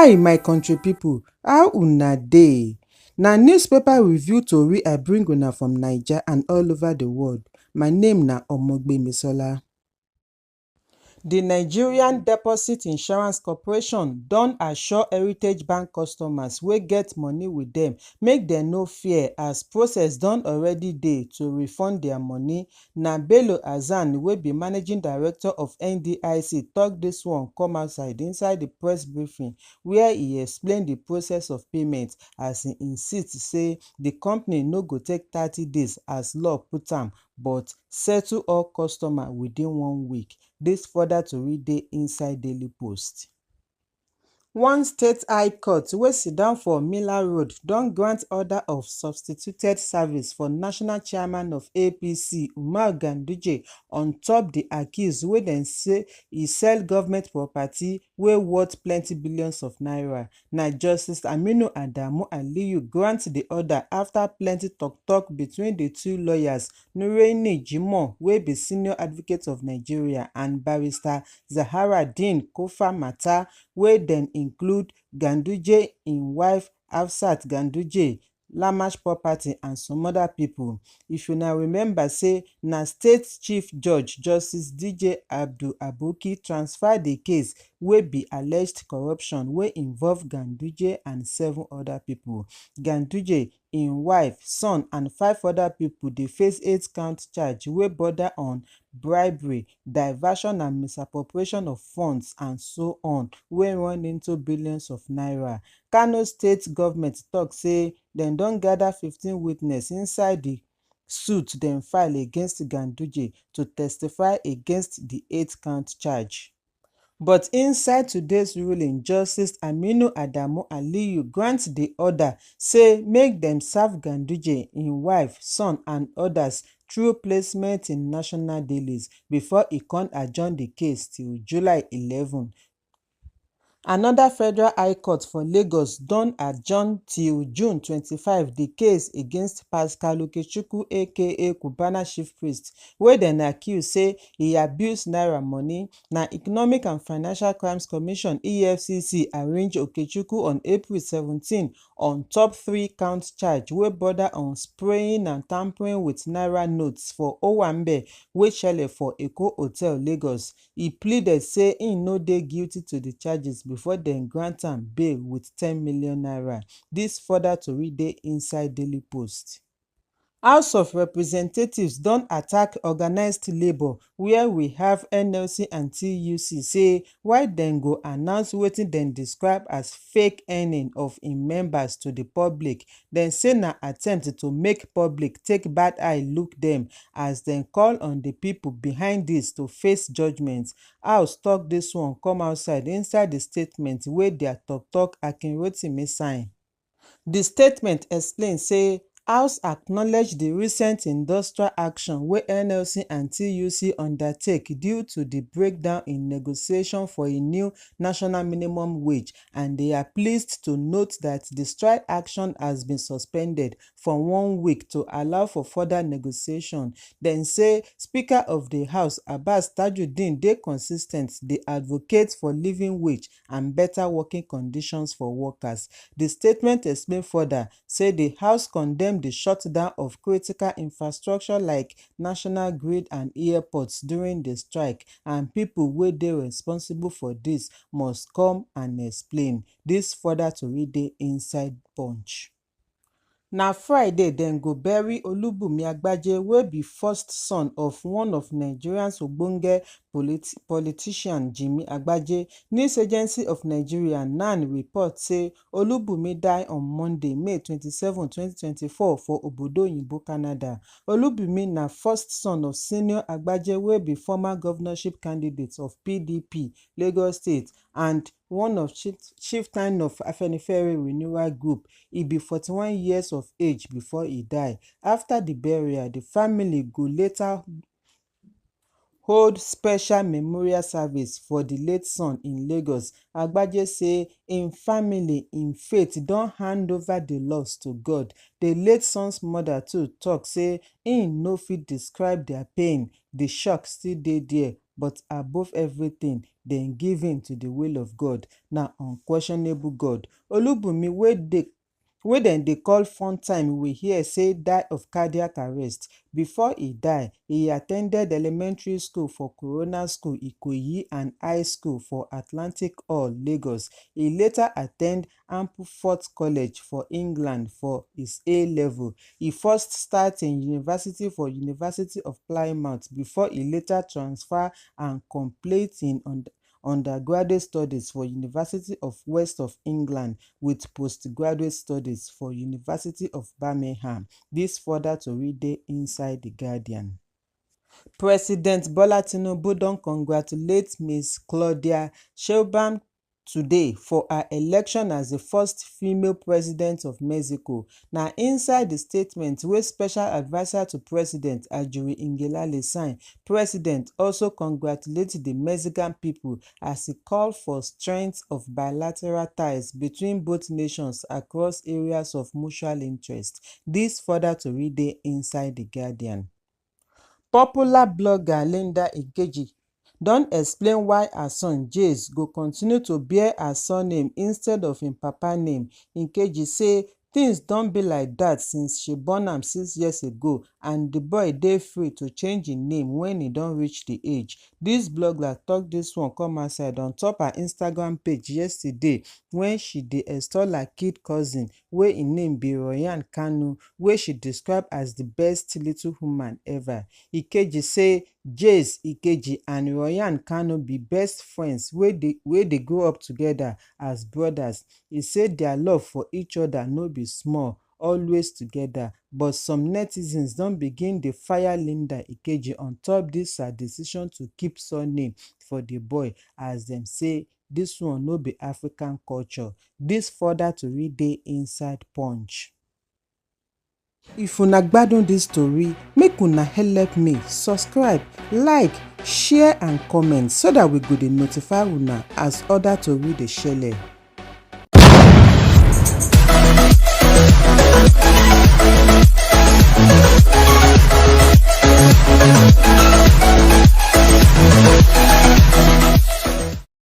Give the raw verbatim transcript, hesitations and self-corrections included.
Hi, my country people, how una dey? Na newspaper review tori I bring una from Naija and all over the world. My name na Omogbemisola. The Nigerian Deposit Insurance Corporation don assure Heritage Bank customers wey get money with dem make dem no fear as process don already dey to refund their money. Na Bello Azan wey be managing director of N D I C talk this one come outside inside the press briefing where he explain the process of payment as he insist say the company no go take thirty days as law put am but settle all customer within one week. This further tori dey inside Daily Post. One state high court wey sit down for Miller Road don grant order of substituted service for national chairman of A P C, Umar Ganduje, on top the accuse wey dem say e sell government property wey worth plenty billions of naira. Na Justice Aminu Adamu Aliyu grant the order after plenty talk-talk between the two lawyers, Nureini Jimoh, wey be senior advocate of Nigeria, and barrister Zahara Din Kofa Mata, wey dem include Ganduje im wife Hafsat Ganduje, Lamash Property and some other people. If una remember say na State Chief Judge Justice D J Abdul Aboki transfer the case wey be alleged corruption wey involve Ganduje and seven other people. Ganduje, im wife, son and five other people dey face eight count charge wey border on bribery, diversion and misappropriation of funds and so on wey run into billions of naira. Kano State government talk say dem don gather fifteen witness inside the suit dem file against Ganduje to testify against the eight count charge. But inside today's ruling, Justice Aminu Adamu Aliyu grant the order say make dem serve Ganduje, im wife, son and others through placement in national dailies before e come adjourn the case till July eleven. Another federal high court for Lagos don adjourn till June twenty-five the case against Pascal Okechukwu, A K A Cubana Chief Priest, wey dem accuse say e abuse naira money. Na Economic and Financial Crimes Commission, E F C C, arraign Okechukwu on April seventeen on top three count charge wey border on spraying and tampering with naira notes for Owambe wey shele for Eko Hotel, Lagos. He pleaded say he no dey guilty to the charges before dem grant am bail with ten million naira. This further tori dey inside Daily Post. House of Representatives don attack organized labour where we have N L C and T U C say why dem go announce wetin dem describe as fake earning of im members to the public. Dem say na attempt to make public take bad eye look dem as dem call on the people behind this to face judgment. House talk this one come outside inside the statement wey their talk talk Akin Rotimi sign. The statement explain say House acknowledge the recent industrial action wey N L C and T U C undertake due to the breakdown in negotiation for a new national minimum wage, and they are pleased to note that the strike action has been suspended for one week to allow for further negotiation. Dem say Speaker of the House, Abbas Tajudeen, dey consistent, dey advocate for living wage and better working conditions for workers. The statement explain further say the House condemn the shutdown of critical infrastructure like national grid and airports during the strike, and people wey dey responsible for this must come and explain. This further tori dey inside Punch. Na Friday dem go bury Olubunmi Agbaje, wey be first son of one of Nigeria's ogbonge polit-, politician Jimmy Agbaje. News Agency of Nigeria, nan, report say Olubunmi die on Monday, May twenty-seven, twenty twenty-four, for Obodo Oyinbo, Canada. Olubunmi na first son of Senior Agbaje, wey be former governorship candidate of P D P, Lagos State, and one of Chief-, Chieftain of Afenifere Renewal Group. He be forty-one years of age before he die. After the burial, the family go later hold special memorial service for the late son in Lagos. Agbaje say im family, im faith don hand over the loss to God. The late son's mother too talk say im no fit describe their pain. The shock still dey there but above everything, dem give in to the will of God. Na unquestionable God. Olubunmi, wey dey wey dem dey call Funtime, we hear say die of cardiac arrest. Before e die, e attended elementary school for Corona School, Ikoyi, and high school for Atlantic Hall, Lagos. E later attend Ampleforth College for England for his A level. E first start in university for University of Plymouth before e later transfer and complete in und- undergraduate studies for University of West of England with postgraduate studies for University of Birmingham. This further tori dey inside The Guardian. President Bola Tinubu don congratulate Miss Claudia Sheinbaum today for her election as the first female president of Mexico. Na inside the statement wey special adviser to president, Ajuri Ngelale, sign, president also congratulate the Mexican people as e call for strength of bilateral ties between both nations across areas of mutual interest. This further tori dey inside The Guardian. Popular blogger Linda Ikeji don explain why her son Jace go continue to bear her surname instead of im papa name. Ikeji say things don be like that since she born am six years ago, and the boy dey free to change im name when e don reach the age. This blogger talk this one come outside on top her Instagram page yesterday when she dey extol her kid cousin, wey im name be Royan Kanu, wey she describe as the best little woman ever. Ikeji say Jace Ikeji and Royan Kanu be best friends wey dey wey dey grow up together as brothers. E say their love for each other no be small, always together. But some netizens don begin dey fire Linda Ikeji on top this her decision to keep surname for the boy, as dem say this one no be African culture. This further tori dey inside Punch. If una gbadun this tori, make una help me subscribe, like, share and comment so that we go dey notify una as other tori dey shele.